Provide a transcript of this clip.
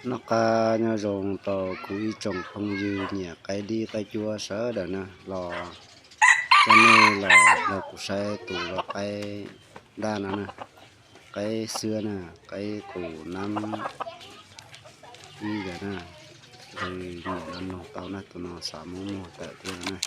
Noj qab nyob zoo rau kuv ib tsoom phooj ywg nyiam qaib dib qaib cuab sawv daws na, los coj nej los nrog kuv saib tus lau qaib daj no na, qaib xwab na, qaib qus nab ib yam na. Nyiam no noog tau na, tus no xav muab muag tawm thiab na.